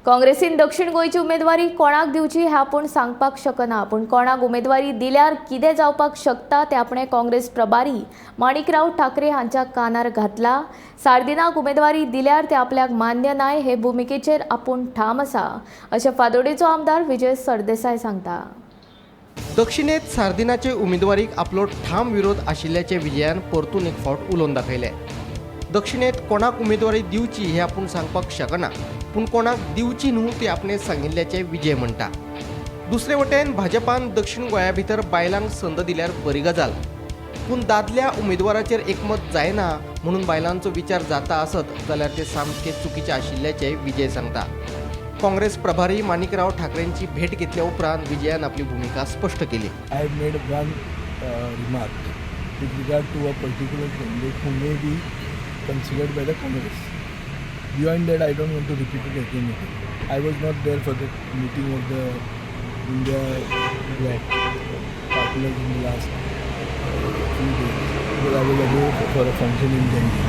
काँग्रेसीन दक्षिण गोंयची उमेदवारी कोणाक दिवची हें आपूण सांगपाक शकना, पूण कोणाक उमेदवारी दिल्यार कितें जावपाक शकता तें आपणें काँग्रेस प्रभारी माणिकराव ठाकरे हांच्या कानार घातला. सार्दिनाक उमेदवारी दिल्यार ते आपल्याक मान्य नाय हे भुमिकेचेर आपूण ठाम आसा, अशें फातोर्डेचो आमदार विजय सरदेसाय सांगता. दक्षिणेत सार्दिनाचे उमेदवारीक आपलो ठाम विरोध आशिल्ल्याचे विजयान परतून एक फावट उलोवन दाखयलें. दक्षिणेत कोणाक उमेदवारी दिवची हें आपूण सांगपाक शकना, पूण कोणाक दिवची न्हू ती आपणें सांगिल्ल्याचें विजय म्हणटा. दुसरे वटेन भाजपान दक्षिण गोंया भितर बायलांक संद दिल्यार बरी गजाल, पूण दादल्या उमेदवाराचेर एकमत जायना म्हणून बायलांचो विचार जाता आसत जाल्यार ते सामकें चुकीचें आशिल्ल्याचें विजय सांगता. काँग्रेस प्रभारी माणिकराव ठाकरेंची भेट घेतल्या उपरांत विजयान आपली भुमिका स्पश्ट केली. I have made one remark with regard to a particular candidate who may be considered by the Congress. Beyond that, I don't want to repeat it again. I was not there for the meeting of the India Bloc partners in the last few days because I was away for a function in Delhi.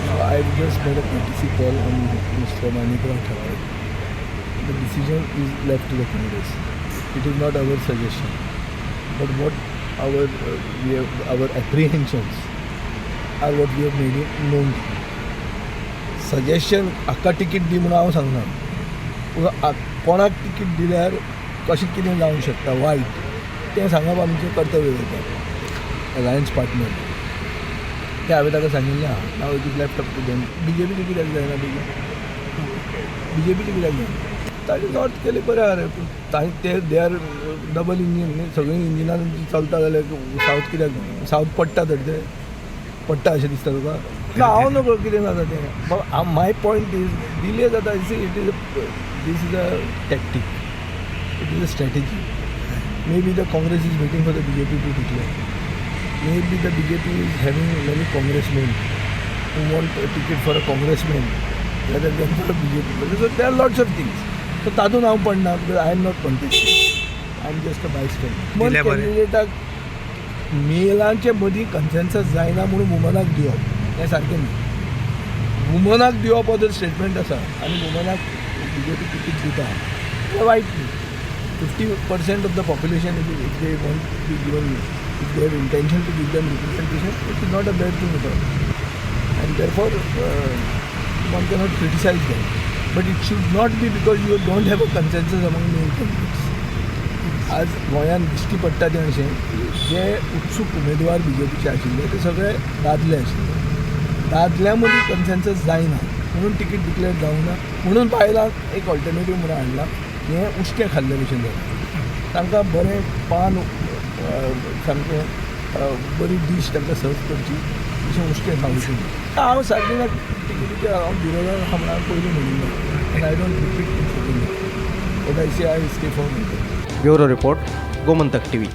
So I have just made a courtesy call on Mr. Manikrao Thakre. The decision is left to the Congress. It is not our suggestion, but what our we have, our apprehensions are what we have made it known. Suggestion हाका ticket दी म्हणून हांव सांगना, पूण कोणाक ticket दिल्यार कशें कितें जावंक शकता वायट तें सांगप आमचें कर्तव्य जाता अलायन्स पार्टनर. तें हांवें ताका सांगिल्लें आहा. Now it is left up to them. बीजेपीचें कित्याक जायना बेगीन? बीजेपीचें कित्याक जायना? ताणें नॉर्थ केलें बरें आहा रे, पूण ते they are double engine न्ही. सगळीं इंजिनां चलता जाल्यार सावथ कित्याक जायना? सावथ पडटा तर ते पडटा अशें दिसता तुका? ना, हांव नकळो कितें जाता तें. My point is delay जाता. See, it is this is a tactic, it is a strategy. Maybe the Congress is waiting for the BJP to declare. Maybe the BJP is having many congressmen who want a ticket for a congressman rather than for a BJP. So there are lots of things. So तातूंत हांव पडना because I am not contesting. I am just a bystander. दिल्या बरें. कॅन्डिडेटाक मेलांचे मदीं consensus जायना म्हणून वुमनाक दिवप हें सारकें न्ही. वुमनाक दिवप हो जर स्टेटमेंट आसा आनी वुमनाक बीजेपी तिकीट दिता हें वायट न्ही. 50% of the population, if they want to be given, if they have intention to give them representation, it is not a bad thing at all. And therefore, one cannot criticize them. But it should not be because you don't have a consensus among male candidates. आज गोंयांत दिश्टी पडटा तें अशें की जे उत्सूक उमेदवार बीजेपीचे आशिल्ले ते सगळे दादले आशिल्ले. दादल्या मदीं कन्सेन्सस जायना म्हणून तिकीट डिक्लेअर जावंक ना म्हणून बायलांक एक ऑल्टरनेटीव म्हणून हाडला. हें उश्कें खाल्ले भशेन जालें. तांकां बरें पान सामकें बरी डीश तांकां सर्व करची अशें उश्कें खावचें. हांव सारकें तिकेटीचेर हांव विरोधात आहा म्हणून हांवें पयलीं म्हणिल्लें आनी I don't repeat it. What I say, I stay for. Bureau report, Gomantak TV.